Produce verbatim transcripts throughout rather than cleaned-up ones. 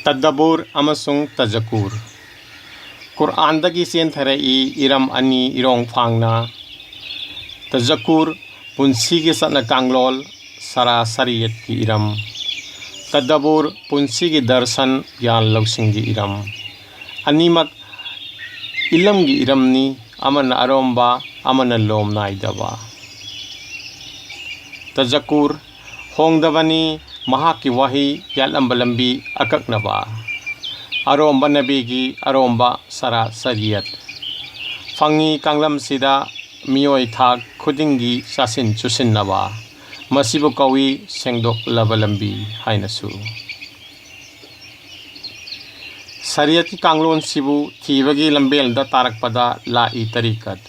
ꯇꯗꯕꯨꯔ ꯑꯃꯁꯨꯡ ꯇꯖꯀꯨꯔ꯫ ꯀꯨꯔꯑꯥꯟꯗꯒꯤ ꯆꯦꯟꯊꯔꯛꯏ ꯏꯔꯝ ꯑꯅꯤ ꯏꯔꯣꯡ ꯐꯥꯡꯅ꯫ ꯇꯖꯀꯨꯔ, ꯄꯨꯟꯁꯤꯒꯤ ꯆꯠꯅ ꯀꯥꯡꯂꯣꯟ, ꯁꯔꯥ ꯁꯔꯤꯌꯠꯀꯤ ꯏꯔꯝ꯫ ꯇꯗꯕꯨꯔ, ꯄꯨꯟꯁꯤꯒꯤ ꯗꯔꯁꯟ, ꯒ꯭ꯌꯥꯟ ꯂꯧꯁꯤꯡꯒꯤ ꯏꯔꯝ꯫ ꯑꯅꯤꯃꯛ ꯏꯂꯝꯒꯤ ꯏꯔꯝꯅꯤ, ꯑꯃꯅ ꯑꯔꯣꯝꯕ, ꯑꯃꯅ ꯂꯣꯝ ꯅꯥꯏꯗꯕ꯫ ꯇꯖꯀꯨꯔ, ꯍꯣꯡꯗꯕꯅꯤ ꯃꯍꯥꯛꯀꯤ ꯋꯥꯍꯩ, ꯌꯥꯠꯂꯝꯕ ꯂꯝꯕꯤ ꯑꯀꯛꯅꯕ꯫ ꯑꯔꯣꯝꯕ ꯅꯕꯤꯒꯤ ꯑꯔꯣꯝꯕ ꯁꯔꯥ ꯁꯔꯤꯌꯠ꯫ ꯐꯪꯉꯤ ꯀꯥꯡꯂꯝꯁꯤꯗ ꯃꯤꯑꯣꯏ ꯊꯥꯛ ꯈꯨꯗꯤꯡꯒꯤ ꯆꯥꯁꯤꯟ ꯆꯨꯁꯤꯟꯅꯕ꯫ ꯃꯁꯤꯕꯨ ꯀꯧꯏ ꯁꯦꯡꯗꯣꯛꯂꯕ ꯂꯝꯕꯤ ꯍꯥꯏꯅꯁꯨ꯫ ꯁꯔꯤꯌꯠꯀꯤ ꯀꯥꯡꯂꯣꯟꯁꯤꯕꯨ ꯊꯤꯕꯒꯤ ꯂꯝꯕꯦꯜꯗ ꯇꯥꯔꯛꯄꯗ ꯂꯥꯛꯏ ꯇꯔꯤꯀꯠ꯫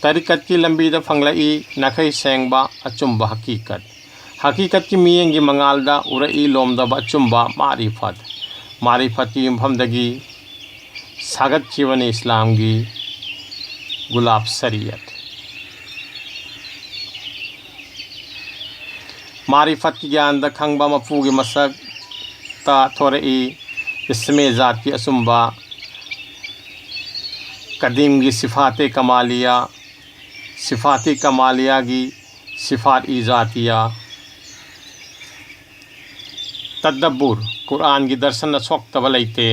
ꯇꯔꯤꯀꯠꯀꯤ ꯂꯝꯕꯤꯗ ꯐꯪꯂꯛꯏ ꯅꯥꯈꯩ ꯁꯦꯡꯕ ꯑꯆꯨꯝꯕ ꯍꯀꯤꯀꯠ꯫ ꯍꯀꯤꯀꯠꯀꯤ ꯃꯤꯠꯌꯦꯡꯒꯤ ꯃꯉꯥꯜꯗ ꯎꯔꯛꯏ ꯂꯣꯝꯗꯕ ꯑꯆꯨꯝꯕ ꯃꯥꯔꯤꯐꯠ꯫ ꯃꯥꯔꯤꯐꯠꯀꯤ ꯌꯨꯝꯐꯝꯗꯒꯤ ꯁꯥꯒꯠꯈꯤꯕꯅꯤ ꯏꯁꯂꯥꯝꯒꯤ ꯒꯨꯂꯥꯞ ꯁꯔꯤꯌꯠ꯫ ꯃꯥꯔꯤꯐꯠꯀꯤ ꯒ꯭ꯌꯥꯟꯗ ꯈꯪꯕ ꯃꯄꯨꯒꯤ ꯃꯁꯛꯇ ꯊꯣꯔꯛꯏ ꯏꯁꯃꯦ ꯖꯥꯠꯀꯤ ꯑꯆꯨꯝꯕ꯫ ꯀꯗꯤꯝꯒꯤ ꯁꯤꯐꯥꯇꯦ ꯀꯃꯥꯂꯤꯌꯥ, ꯁꯤꯐꯥꯇꯦ ꯀꯃꯥꯂꯤꯌꯥꯒꯤ ꯁꯤꯐꯥꯠ ꯏ ꯖꯥꯇꯤꯌꯥ꯫ ꯇꯗꯕꯨꯔ, ꯀꯨꯔꯑꯥꯟꯒꯤ ꯗꯔꯁꯟꯅ ꯁꯣꯛꯇꯕ ꯂꯩꯇꯦ꯫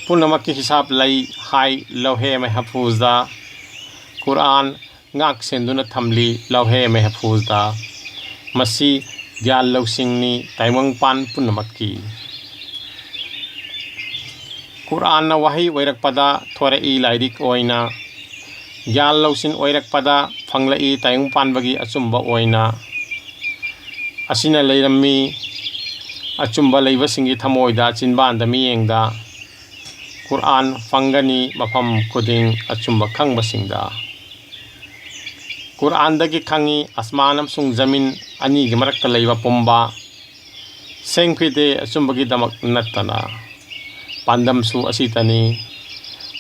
ꯄꯨꯝꯅꯃꯛꯀꯤ ꯍꯤꯁꯥꯞ ꯂꯩ ꯍꯥꯏ ꯂꯧꯍꯦ ꯃꯦꯍꯐꯨꯖꯗ꯫ ꯀꯨꯔꯑꯥꯟ ꯉꯥꯛ ꯁꯦꯟꯗꯨꯅ ꯊꯝꯂꯤ ꯂꯧꯍꯦ ꯃꯦꯍꯐꯨꯖꯗ꯫ ꯃꯁꯤ ꯒ꯭ꯌꯥꯟ ꯂꯧꯁꯤꯡꯅꯤ ꯇꯥꯏꯕꯪꯄꯥꯟ ꯄꯨꯝꯅꯃꯛꯀꯤ꯫ ꯀꯨꯔꯑꯥꯟꯅ ꯋꯥꯍꯩ ꯑꯣꯏꯔꯛꯄꯗ ꯊꯣꯔꯛꯏ ꯂꯥꯏꯔꯤꯛ ꯑꯣꯏꯅ꯫ ꯒ꯭ꯌꯥꯟ ꯂꯧꯁꯤꯡ ꯑꯣꯏꯔꯛꯄꯗ ꯐꯪꯂꯛꯏ ꯇꯥꯏꯕꯪ ꯄꯥꯟꯕꯒꯤ ꯑꯆꯨꯝꯕ ꯑꯣꯏꯅ꯫ ꯑꯁꯤꯅ ꯂꯩꯔꯝꯃꯤ ꯑꯆꯨꯝꯕ ꯂꯩꯕꯁꯤꯡꯒꯤ ꯊꯃꯣꯏꯗ, ꯆꯤꯟꯕꯥꯟꯗ, ꯃꯤꯠꯌꯦꯡꯗ꯫ ꯀꯨꯔꯑꯥꯟ ꯐꯪꯒꯅꯤ ꯃꯐꯝ ꯈꯨꯗꯤꯡ ꯑꯆꯨꯝꯕ ꯈꯪꯕꯁꯤꯡꯗ꯫ ꯀꯨꯔꯑꯥꯟꯗꯒꯤ ꯈꯪꯉꯤ ꯑꯁꯃꯥꯟ ꯑꯃꯁꯨꯡ ꯖꯃꯤꯟ ꯑꯅꯤꯒꯤ ꯃꯔꯛꯇ ꯂꯩꯕ ꯄꯨꯝꯕ ꯁꯦꯡꯐꯤꯗꯦ ꯑꯆꯨꯝꯕꯒꯤꯗꯃꯛ ꯅꯠꯇꯅ꯫ ꯄꯥꯟꯗꯝꯁꯨ ꯑꯁꯤꯇꯅꯤ꯫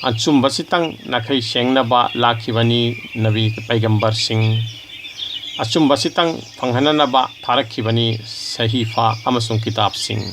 ꯑꯆꯨꯝꯕꯁꯤꯇꯪ ꯅꯥꯈꯩ ꯁꯦꯡꯅꯕ ꯂꯥꯛꯈꯤꯕꯅꯤ ꯅꯕꯤ ꯄꯩꯒꯝꯕꯔꯁꯤꯡ꯫ ꯑꯆꯨꯝꯕꯁꯤꯇꯪ ꯐꯪꯍꯟꯅꯅꯕ ꯊꯥꯔꯛꯈꯤꯕꯅꯤ ꯁꯍꯤꯐꯥ ꯑꯃꯁꯨꯡ ꯀꯤꯇꯥꯕꯁꯤꯡ꯫